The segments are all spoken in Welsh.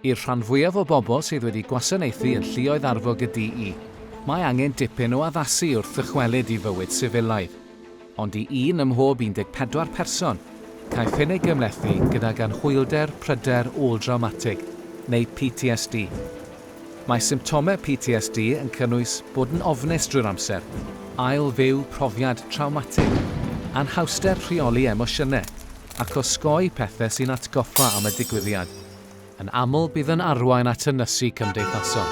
I'r rhan fwyaf o bobl sydd wedi gwasanaethu yn lluoedd arfog y DE, mae angen dipyn o addasu wrth ddychwelyd i fywyd sifilaidd. Ond i un ym mhob 14 person, caiff hyn ei gymhlethu gydag anhwylder pryder ôl-drawmatig, neu PTSD. Mae symptomau PTSD yn cynnwys bod yn ofnus drwy'r amser, ail-fyw profiad trawmatig, anhawster rheoli emosiynau, ac osgoi pethau sy'n atgoffa am y digwyddiad. Yn aml bydd yn arwain at ynysu cymdeithasol.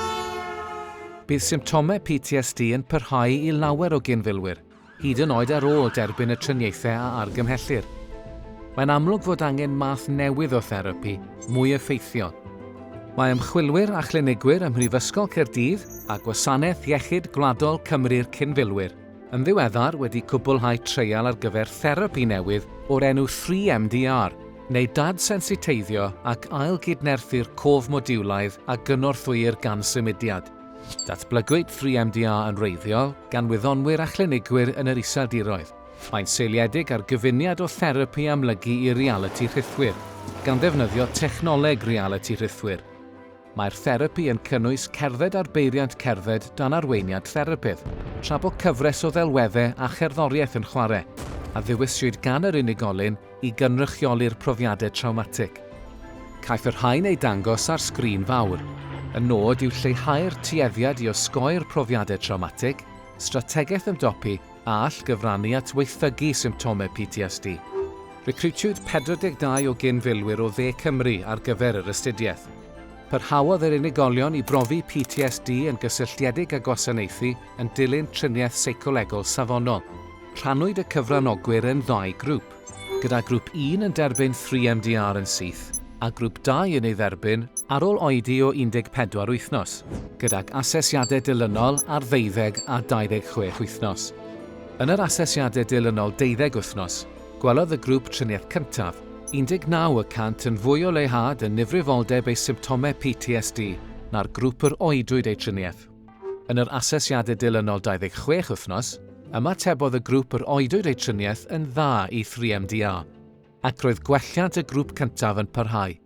Bydd symptomau PTSD yn parhau i lawer o gyn-filwyr, hyd yn oed ar ôl derbyn y triniaethau a argymhellir. Mae'n amlwg fod angen math newydd o therapi, mwy effeithiol. Mae ymchwilwyr a chlinigwyr ym Mhrifysgol Caerdydd a Gwasanaeth Iechyd Gwladol Cymru'r Cyn-filwyr yn ddiweddar wedi cwblhau treial ar gyfer therapi newydd o'r enw 3MDR, neu dadsensiteiddio ac ail-gydnerthu'r cof modiwlaidd a gynorthwyir gan symudiad. Datblygwyd 3MDR yn wreiddiol gan wyddonwyr a chlinigwyr yn yr Iseldiroedd. Mae'n seiliedig ar gyfuniad o therapi amlygu i realiti rhithwir, gan ddefnyddio technoleg realiti rhithwir. Mae'r therapi yn cynnwys cerdded ar beiriant cerdded dan arweiniad therapydd, tra bo cyfres o ddelweddau a cherddoriaeth yn chwarae, a ddewiswyd gan yr unigolyn i gynrychioli'r profiadau trawmatig. Caiff y rhain eu dangos ar sgrin fawr. Y nod yw lleihau'r tueddiad i osgoi'r profiadau trawmatig, strategaeth ymdopi a all gyfrannu at waethygu symptomau PTSD. Recriwtiwyd 42 o gyn-filwyr o Dde Cymru ar gyfer yr astudiaeth. Parhaodd yr unigolion i brofi PTSD yn gysylltiedig â gwasanaethu yn dilyn triniaeth seicolegol safonol. Rhannwyd y cyfranogwyr yn ddau grŵp, gyda grŵp un yn derbyn 3MDR yn syth a grŵp dau yn ei dderbyn ar ôl oedi o 14 wythnos, gydag asesiadau dilynol ar ddeuddeg a 26 wythnos. Yn yr asesiadau dilynol deuddeg wythnos, Gwelodd y grŵp triniaeth cyntaf 19 y cant yn fwy o leihad yn nifrifoldeb eu symptomau PTSD na'r grŵp yr oedwyd eu triniaeth. Yn yr asesiadau dilynol 26 wythnos, ymatebodd y grŵp yr oedwyd eu triniaeth yn dda i 3MDR, ac roedd gwelliant y grŵp cyntaf yn parhau.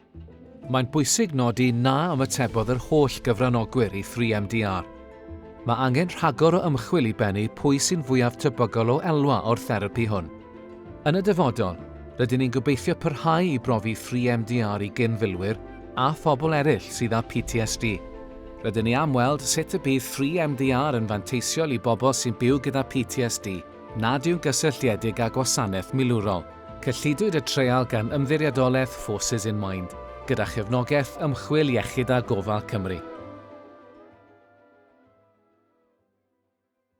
Mae'n bwysig nodi na ymatebodd yr holl gyfranogwyr i 3MDR. Mae angen rhagor o ymchwil i bennu pwy sy'n fwyaf tebygol o elwa o'r therapi hwn. Yn y dyfodol, rydyn ni'n gobeithio parhau i brofi 3MDR i gyn-filwyr a phobl eraill sydd â PTSD. Rydyn ni am weld sut y bydd 3MDR yn fanteisiol i bobl sy'n byw gyda PTSD nad yw'n gysylltiedig â gwasanaeth milwrol. Cyllidwyd y treial gan Ymddiriedolaeth Forces in Mind, gyda chefnogaeth Ymchwil Iechyd a Gofal Cymru.